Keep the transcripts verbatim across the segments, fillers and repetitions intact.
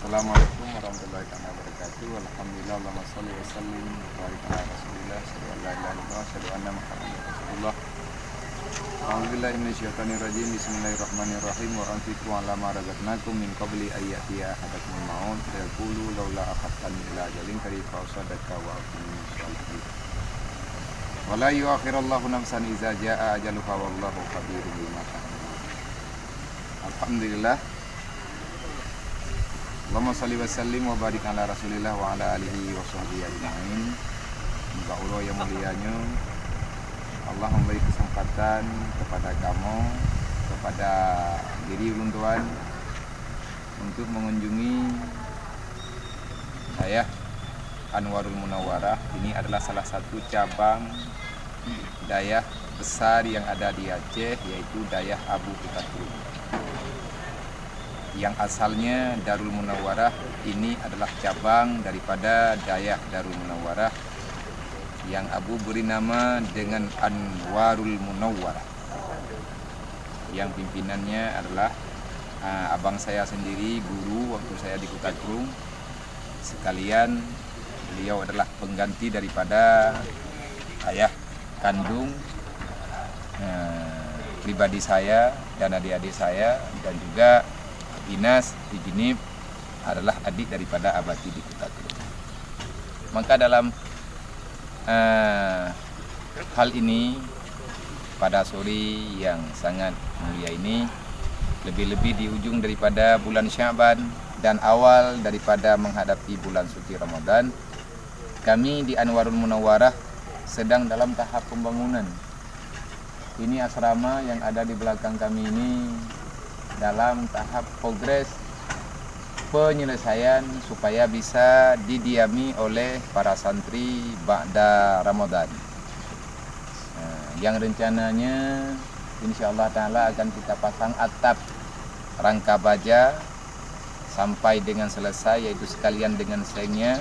Assalamualaikum warahmatullahi taala wabarakatuh. Alhamdulillah, Allahumma shalli wa sallim wa barik ala Rasulillah. Asyhadu an la ilaha illallah, asyhadu anna Muhammadar Rasulullah. A'udzu billahi minasyaitonir rajim. Bismillahirrahmanirrahim. Wa anfiqu ala ma razaqnakum min qabli an ya'tiya ahadakumul maut fa yaqulu laula akhartani ila ajalin qarib fa asaddaqa wa akun minasy shalihin. Wa la yu'akhirullahu nafsan idza jaa ajaluha wallahu khabirum bima ta'malun. Alhamdulillah. Allahumma shalli wa sallim wa barik ala Rasulillah wa ala alihi wa sahbihi ajma'in. Bak uroe nyang mulia nyoe, Allah memberi kesempatan kepada kamoe, kepada diri ulôn tuan untuk mengunjungi Dayah Anwarul Munawwarah. Ini adalah salah satu cabang dayah besar yang ada di Aceh, yaitu Dayah Abu Kuta Krueng. Yang asalnya Darul Munawwarah, ini adalah cabang daripada Dayah Darul Munawwarah yang Abu beri nama dengan Anwarul Munawwarah. Yang pimpinannya adalah, ah, abang saya sendiri, guru waktu saya di Kuta Krueng. Sekalian beliau adalah pengganti daripada ayah kandung, eh, pribadi saya dan adik-adik saya, dan juga Inas di Genep adalah adik daripada Abati di Kuta Krueng. Maka dalam, eh, hal ini, pada sore yang sangat mulia ini, lebih-lebih di ujung daripada bulan Sya'ban dan awal daripada menghadapi bulan suci Ramadan, kami di Anwarul Munawwarah sedang dalam tahap pembangunan. Ini asrama yang ada di belakang kami ini dalam tahap progres penyelesaian supaya bisa didiami oleh para santri ba'da Ramadan. Nah, yang rencananya, insya Allah Ta'ala, akan kita pasang atap rangka baja sampai dengan selesai, yaitu sekalian dengan sengnya.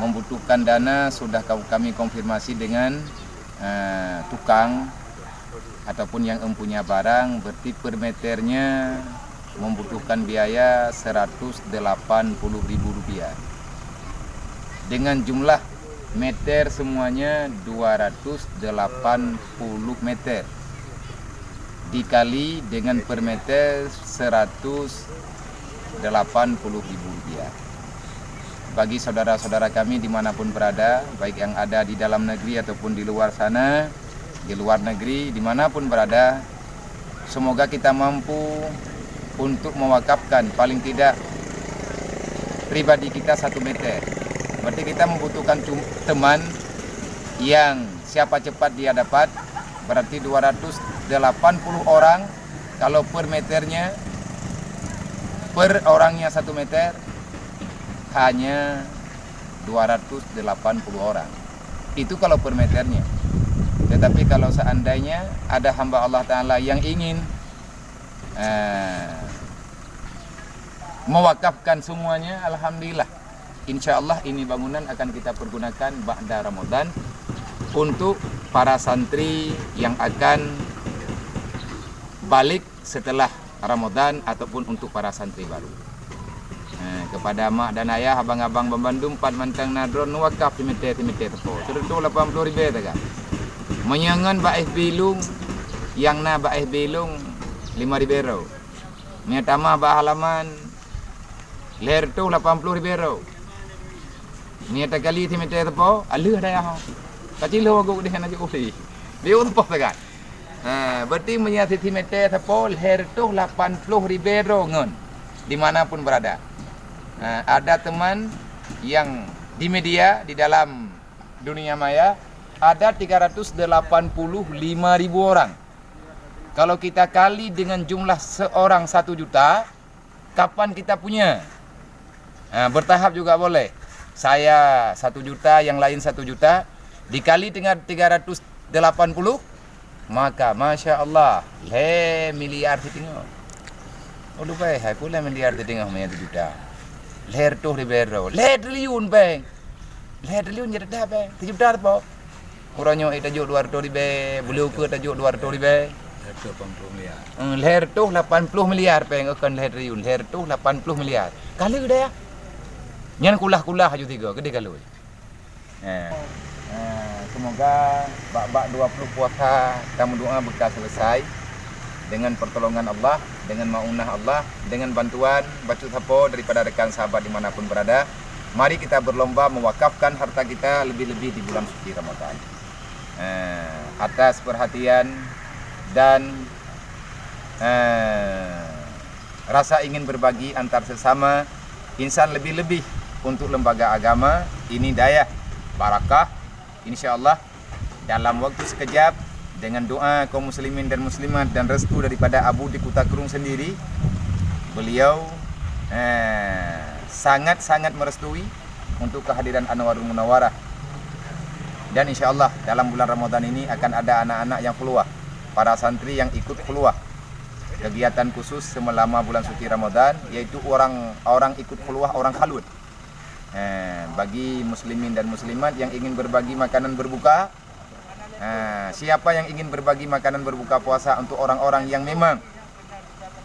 Membutuhkan dana sudah ka-, kami konfirmasi dengan, eh, tukang ataupun yang empunya barang, berarti per meternya membutuhkan biaya seratus delapan puluh ribu rupiah. Dengan jumlah meter semuanya dua ratus delapan puluh meter. Dikali dengan per meter seratus delapan puluh ribu rupiah. Bagi saudara-saudara kami dimanapun berada, baik yang ada di dalam negeri ataupun di luar sana, di luar negeri, dimanapun berada, semoga kita mampu untuk mewakafkan paling tidak pribadi kita satu meter. Berarti kita membutuhkan cum-, teman yang siapa cepat dia dapat, berarti dua ratus delapan puluh orang. Kalau per meternya, per orangnya satu meter, hanya dua ratus delapan puluh orang. Itu kalau per meternya. Tetapi kalau seandainya ada hamba Allah Ta'ala yang ingin, eh, mewakafkan semuanya, alhamdulillah. Insya Allah ini bangunan akan kita pergunakan ba'da Ramadan untuk para santri yang akan balik setelah Ramadan ataupun untuk para santri baru. Eh, kepada mak dan ayah, abang-abang banmandum, pat mantong na droeneuh wakaf simeter-simeter teupeu. Sireutoh lapan ploh ribèe taga. Meunyoe ngon bak S B lôn, nyang na bak S B lôn lima ribèe droe. Meunyoe tamah bak halaman, lhèe reutôh lapan ploh ribèe droe. Meunyoe takali simeter teupeu, aleuh dayah. Ka cilok gok deh na jok uli. Liuk teupeu sagai. Ha, berarti meunyoe simeter teupeu lhèe reutôh lapan ploh ribèe droe ngon di mana pun berada. Ha, ada teman yang di media, di dalam dunia maya, ada tiga ratus delapan puluh lima ribu orang. Kalau kita kali dengan jumlah seorang satu juta, kapan kita punya? Ha, bertahap juga boleh. Saya satu juta, yang lain satu juta, dikali dengan tiga ratus delapan puluh, maka, masya Allah, lhèe miliar siteungoh. Oh, dubai, hai pula miliar siteungoh meunyoe satu juta. Lhèe reutôh ribèe droe. Lhèe triliun, bang. Lhèe triliun jadi dah, bang. Satu juta apa? Uroe nyoe tajok dua reutôh ribèe, buleuen ukeue tajok dua reutôh ribèe. Lhèe reutôh lapan ploh miliar. Eh, lhèe reutôh lapan ploh miliar péng, kon lhèe triliun, lhèe reutôh lapan ploh miliar. Ka lheueh dayah. Nyan kulah-kulah aju tiga, keudéh ka lheueh. Eh, eh, semoga bak-bak dua ploh puasa tameudoa beuka selesai dengan pertolongan Allah, dengan maunah Allah, dengan bantuan bacut sapo daripada rekan sahabat di mana pun berada. Mari kita berlomba mewakafkan harta kita lebih-lebih di bulan suci Ramadan. Eh, atas perhatian dan, eh, rasa ingin berbagi antar sesama insan, lebih-lebih untuk lembaga agama ini, dayah barakah. Insya Allah dalam waktu sekejap, dengan doa kaum muslimin dan muslimat dan restu daripada Abu di Kuta Krueng sendiri, beliau, eh, sangat-sangat merestui untuk kehadiran Anwarul Munawarah. Dan insya Allah dalam bulan Ramadan ini akan ada anak-anak yang khulwah, para santri yang ikut khulwah. Kegiatan khusus selama bulan suci Ramadan, yaitu orang, orang ikut khulwah, orang khalwat. Eh, bagi muslimin dan muslimat yang ingin berbagi makanan berbuka, eh, siapa yang ingin berbagi makanan berbuka puasa untuk orang-orang yang memang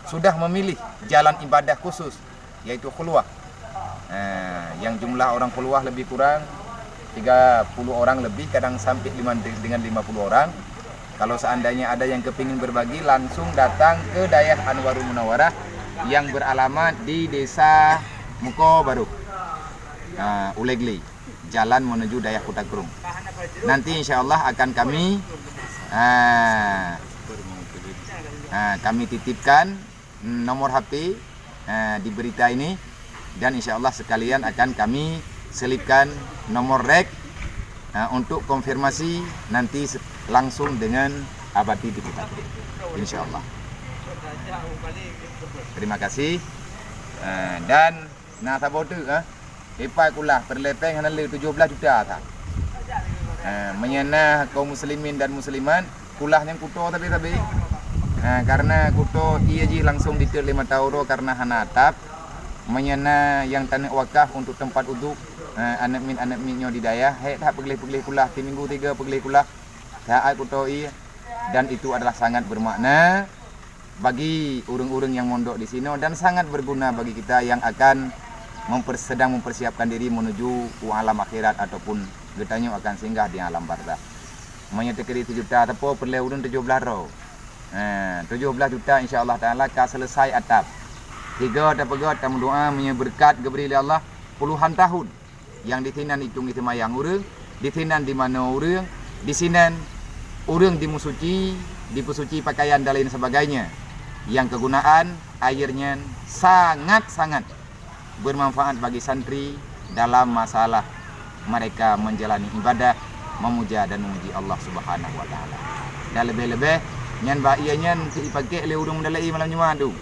sudah memilih jalan ibadah khusus, yaitu khulwah. Eh, yang jumlah orang khulwah lebih kurang tiga puluh orang lebih, kadang sampai lima, dengan lima puluh orang. Kalau seandainya ada yang kepingin berbagi, langsung datang ke Dayah Anwarul Munawarah yang beralamat di Desa Muko Baru, ah, Ulegli, jalan menuju Dayah Kuta Krueng. Nanti insya Allah akan kami, ah, ah, kami titipkan nomor H P, eh, di berita ini, dan insya Allah sekalian akan kami selipkan nomor rek, eh, untuk konfirmasi nanti se-, langsung dengan Abati di Kuta Krueng. Insya Allah. Terima kasih. Eh, dan na saboh teuk, eh. Ipai kulah peureulée péng hana le tujoh blaih juta sa. Ha, meunyoe na kaum muslimin dan muslimat, kulah nyang kuto sabe-sabe. Ha, karena kuto ié jih langsung diteuet lé mata uroe karena hana atap. Meunyoe na nyang taneuk wakaf untuk tempat uduk, ha, aneuk miet-aneuk miet nyoe di dayah, hék that peugleh-peugleh kulah, timinggu tiga peugleh kulah. Saat kuto ié, dan itu adalah sangat bermakna bagi ureuëng-ureuëng nyang mondok di sinoe dan sangat berguna bagi kita nyang akan memper-, sedang mempersiapkan diri menuju u alam akhirat ataupun geutanyoe akan singgah di alam barzakh. Meunyoe teukeudi sijuta teupeu peureulée ureuëng tujoh blaih droe. Ha, tujoh blaih juta insya Allah Taala ka selesai atap. Tiga tapeugah tameudoa meunyoe beureukat geubri lé Allah puluhan tahun. Nyang di sinan itong iseumayang ureuëng, di sinan dimanoe ureuëng, di sinan ureuëng dimusuci, dipeusuci pakaian dan lain sebagainya. Nyang kegunaan air nyan sangat-sangat bermanfaat bagi santri dalam masalah mereka menjalani ibadah, memuja dan memuji Allah Subhanahu wa Taala. Dan lebih-lebih nyan bak ié nyan teuipakék lé ureuëng meudalai malam Jumat tu.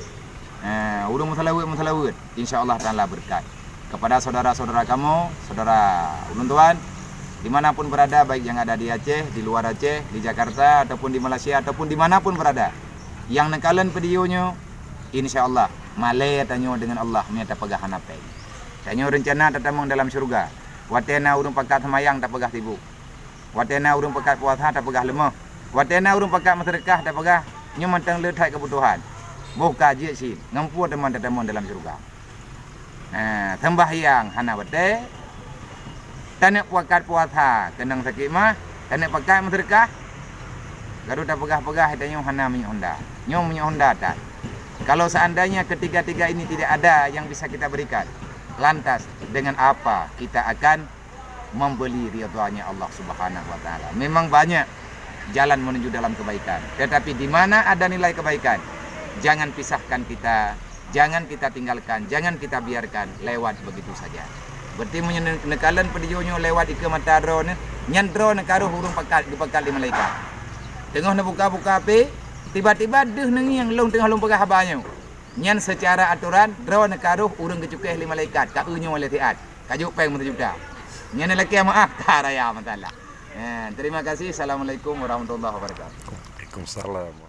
Ha, ureuëng meuseulaweuet-meuseulaweuet, insya Allah Taala beureukat. Kepada saudara-saudara kamoe, saudara ulôn tuan, di mana pun berada, baik yang ada di Aceh, di luar Aceh, di Jakarta, ataupun di Malaysia, ataupun di mana pun berada, nyang neukalon video nyoe, insya Allah, malée tanyoe deungon Allah meunyoe tapeugah hana péng. Tanyoe reuncana tatamong dalam syeuruga. Watée na ureuëng pakat seumayang tapeugah sibuk. Watée na ureuëng pakat puasa tapeugah leumoh. Watée na ureuëng pakat meuseudeukah tapeugah nyoe mantong le that keubutuhan. Boh ka jeuet cit, ngon peue teuma tatamong dalam syeuruga. Ha, seumbahyang hana watée, taneuk pakat puasa keunong sakét mah, taneuk pakat meuseudeukah, garu tapeugah-peugah tanyoe hana minyeuk honda. Nyoe minyeuk honda that. Kalau seandainya ketiga-tiga ini tidak ada yang bisa kita berikan, lantas dengan apa kita akan membeli ridhanya Allah Subhanahu wa Taala? Memang banyak jalan menuju dalam kebaikan, tetapi di mana ada nilai kebaikan, jangan pisahkan kita, jangan kita tinggalkan, jangan kita biarkan lewat begitu saja. Berarti meunyoe ne-, neukalon peudiyuh nyoe lewat ikeue mata droeneuh, nyan droeneuh karoh ureuëng pakat, geupakat lé malaikat. Teungoh neubuka-buka H P, tiba-tiba deuh neungieng lôn teungoh lôn peugah haba nyoe. Nyan seucara atoran droeneuh karoh ureuëng geucukéh lé malaikat, ka eu nyoe lé siat, ka jok péng meuseujuta. Nyan lakée meuáh ka raya masalah. Eh, terima kasih. Assalamualaikum warahmatullahi wabarakatuh. Waalaikumsalam.